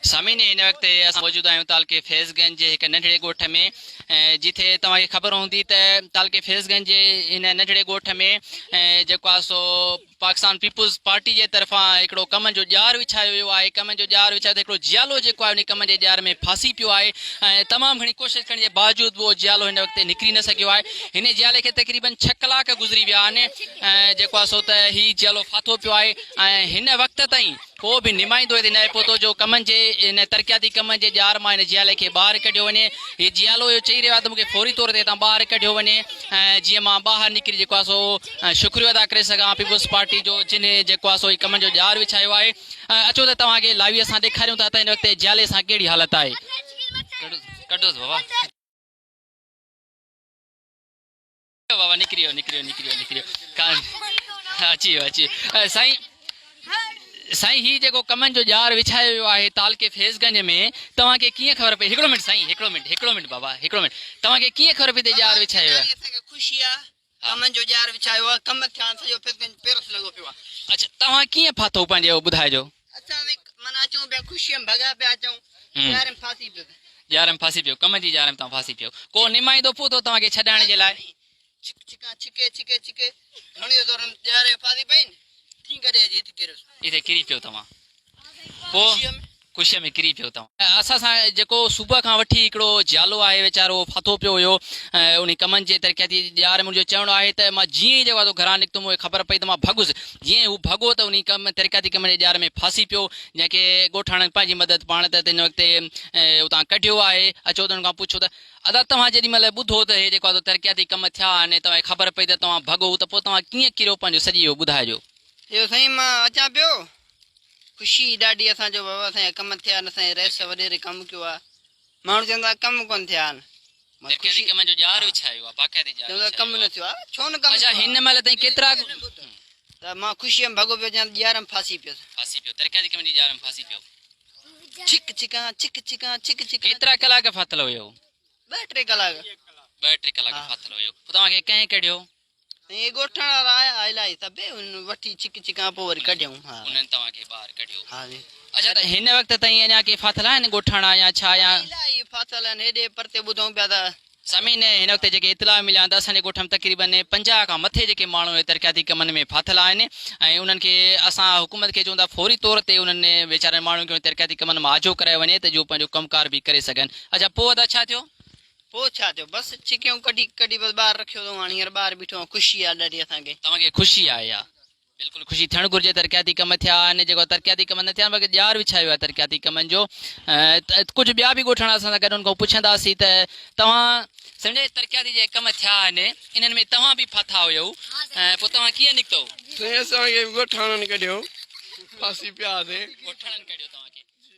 سامعين هن وقت اسان موجود آهيون تعلقي فيض گنج جي هڪ ننڍڙي ڳوٺ ۾ جتي توهان کي خبر هوندي ته تعلقي فيض گنج جي هن ننڍڙي ڳوٺ ۾ جيڪو آهي سو پاڪستان پيپلز پارٽي جي طرفان هڪڙو ڪمن جو ڄار وڇايو ويو آهي ڪمن جو ڄار وڇايو ته هڪڙو جيالو جيڪو آهي ان ڪمن جي ڄار ۾ ڦاسي پيو آهي ۽ تمام گهڻي ڪوشش ڪرڻ جي باوجود به اهو جيالو هن وقت نڪري نه سگهيو آهي هن جيالي کي تقريبن ڇهه ڪلاڪ گذري ويا آهن جيڪو آهي سو ته هي جيالو ڦاٿو پيو آهي ۽ هن وقت تائين ڪو به نمائندو هتي ناهي پهتو جو ڪمن جي ان ترقياتي ڪمن جي ڄار مان هن جيالي کي ٻاهر ڪڍيو وڃي. هي جيالو اهو چئي رهيو آهي ته مون کي فوري طور تي هتان ٻاهر ڪڍيو وڃي ۽ جيئن مان ٻاهر نڪري جيڪو آهي سو شڪريو ادا ڪري سگهان پيپلز پارٽي جو جنهن جيڪو آهي سو هي ڪمن جو ڄار وڇايو آهي. اچو ته توهان کي لائيو اسان ڏيکاريون ٿا ته هن وقت جيالي سان ڪهڙي حالت آهي. ڪڍوس بابا. بابا نڪري ويو نڪري ويو نڪري ويو نڪري ويو ڪان اچي ويو اچي ويو سائين سائين هي جيڪو ڪمن جو ڄار وڇايو ويو آهي تعلقي فيض گنج ۾ توهان کي ڪيئن خبر پئي هڪڙو منٽ سائين هڪڙو منٽ هڪڙو منٽ بابا هڪڙو منٽ توهان کي ڪيئن خبر پئي ته ڄار وڇايو ويو آهي اسان کي خوشي آ ڪمن جو ڄار وڇايو آ ڪم ٿيا آهن سڄو فيض گنج پيرس لڳو پيو آ اچھا توهان ڪيئن ڦاٿو پنهنجي ٻڌائجو اسان به معنيٰ اچون پيا خوشيء ۾ ڀڳا پيا اچون ڄار ۾ ڦاسي پيو ڄار ۾ ڦاسي پيو ڪم جي ڄار ۾ توهان ڦاسي پيو ڪو نمائندو پهتو توهان کي ڇڏائڻ جي لاء؟ ڇڪ ڇڪان ڇڪي ڇڪي ڇڪي گهڻي زور ۾ ڄار ۾ ڦاسي پئين ٿي گڏي اچي هت ڪريس. هتي ڪري پيو توهان پوء خوشيء ۾ ڪري پيو توهان. اسان سان جيڪو صبح کان وٺي هڪڙو جيالو آهي ويچارو اهو ڦاٿو پيو هيو انهي ڪمن جي ترقياتي ڄار ۾ ان جو چوڻ آهي ته مان جيئن ئي جيڪو آهي سو گهران نڪتم مون کي خبر پئي ته مان ڀڳس جيئن ئي هو ڀڳو ته انهي ڪم ترقياتي ڪمن جي ڄار ۾ ڦاسي پيو جنهن کي ڳوٺاڻن پنهنجي مدد پاڻ تحت هن وقت اتان ڪڍيو آهي. اچو ته انهن کان پڇو ته ادا توهان جيڏي مهل ٻڌو ته هي جيڪو آهي سو ترقياتي ڪم ٿيا آهن ۽ توهان کي خبر پئي ته توهان ڀڳو ته پوء توهان ڪيئن ڪريو پنهنجو سڄي اهو ٻڌائجو. چيو سائين مان اچان پيو. خوشي ڏاڍي اسان جو بابا اسان جا ڪم ٿيا آهن اسان جي رئيس وڏيري ڪم ڪيو آهي. ماڻهو چوندا ڪم ڪونه ٿيا آهن. ترقياتي ڪمن جو ڄار وڇايو آهي باقاعدي ڄار چوندا ڪم نه ٿيو آهي ڇو نه ڪم اڇا ٿيو آهي. هن مهل تائين ڪيترا ته مان خوشيء ۾ ڀڳو پيو اچان ته ڄار ۾ ڦاسي پيس. ڦاسي پيو ترقياتي ڪمن جي ڄار ۾ ڦاسي پيو. ڇڪ ڇڪان ڇڪ ڇڪان ڇڪ ڇڪان. ڪيترا ڪلاڪ ڦاٿل هيو؟ ٻه ٽي ڪلاڪ. ٻه ٽي ڪلاڪ ڦاٿل هيو. پوء توهان کي ڪنهن ڪڍيو؟ ائين ڳوٺاڻا وارا آيا الائي سڀ انهن وٺي ڇڪ ڇڪان پوء وري ڪڍيائون. ها. انهن توهان کي ٻاهر ڪڍيو. ها جي. اڇا ته هن وقت تائين اڃا ڪي ڦاٿل آهن ڳوٺاڻا يا ڇا يا. الائي ڦاٿل آهن هيڏي پرتي ٻڌون پيا ته. سامعين هن وقت جيڪي اطلاع مليا آهن ته اسان جي ڳوٺ ۾ تقريبن 50 کان مٿي جيڪي ماڻهو ترقياتي ڪمن ۾ ڦاٿل آهن ۽ انهن کي اسان حڪومت کي چون ٿا فوري طور تي انهن ويچارن ماڻهن کي ترقياتي ڪمن مان آجو ڪرايو وڃي ته جو پنهنجو ڪم ڪار به ڪري سگهن اڇا پوء ادا ڇا ٿيو؟ پوء ڇا ٿيو بس ڇڪيون ڪڍي ڪڍي بس ٻاهر رکيو اٿئون هاڻي هينئر ٻاهر بيٺو آهيان خوشي آهي ڏاڍي اسان کي. توهان کي خوشي آهي يا. بلڪل خوشي ٿيڻ گهرجي ترقياتي ڪم ٿيا آهن جيڪو ترقياتي ڪم نه ٿيا آهن بلڪه ڄار وڇايو آهي ترقياتي ڪمن جو ڪجهه ٻيا به ڳوٺاڻا اسان سان گڏ ان کان پڇنداسين ته توهان سمجهي ترقياتي جيڪي ڪم ٿيا آهن انهن ۾ توهان به ڦاٿا هيو پوء توهان ڪيئن نڪتو؟ سائين اسان کي به ڳوٺاڻن ڪڍيو ڦاسي پيا هئاسين. ڳوٺاڻن ڪڍيو.